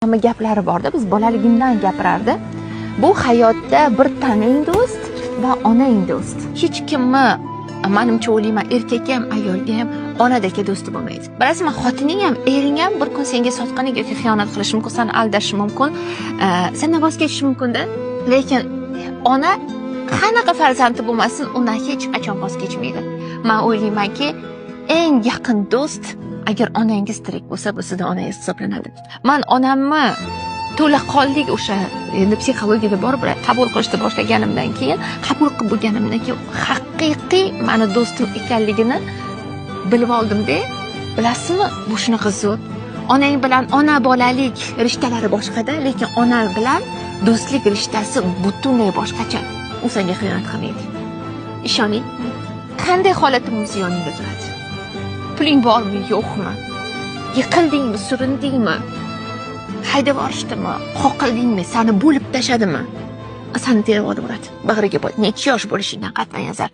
Onamni gaplari borda, biz bolaligimdan gapirardi. Bu hayotda bir tanang do'st va onang do'st. Hech kimni, manimcha o'ylayman, erkakka ham, ayolga ham onadagi do'sti bo'lmaydi. Bilasizmi, xotining ham, ering ham bir kun senga sotqinlik yoki xiyonat qilishi mumkin, seni aldashi mumkin, sendan voz kechishi mumkin-da. Lekin ona qanaqa farzandi bo'lmasin, undan hech qachon voz kechmaydi. Men o'ylaymanki, eng yaqin do'st agar onangiz tirik bo'lsa, bu sizni onangiz hisoblanadi. Men onamni to'laqonlik o'sha endi psixologiyada bor, bir qabul qilishni boshlaganimdan keyin, qabul qilib bo'lganimdan keyin haqiqiy mani do'stim ekanligini bilib oldimda. Bilasizmi, bu shunaqa zo'r. Onang bilan ona bolalik rishtalari boshqada, lekin ona bilan do'stlik rishtasi butunlay boshqacha. U senga xiyonat qilmaydi. Ishoning. Qanday holatda bo'lsa yoningda turadi. Puling bormi, yo'qmi? Yiqildingmi, surindingmi? Haydab yuborishdimi, qoqildingmi, seni bo'lib tashladimi? Seni terib olib uradi. Bag'riga bor. Necha yosh bo'lishingdan qat'iy nazar.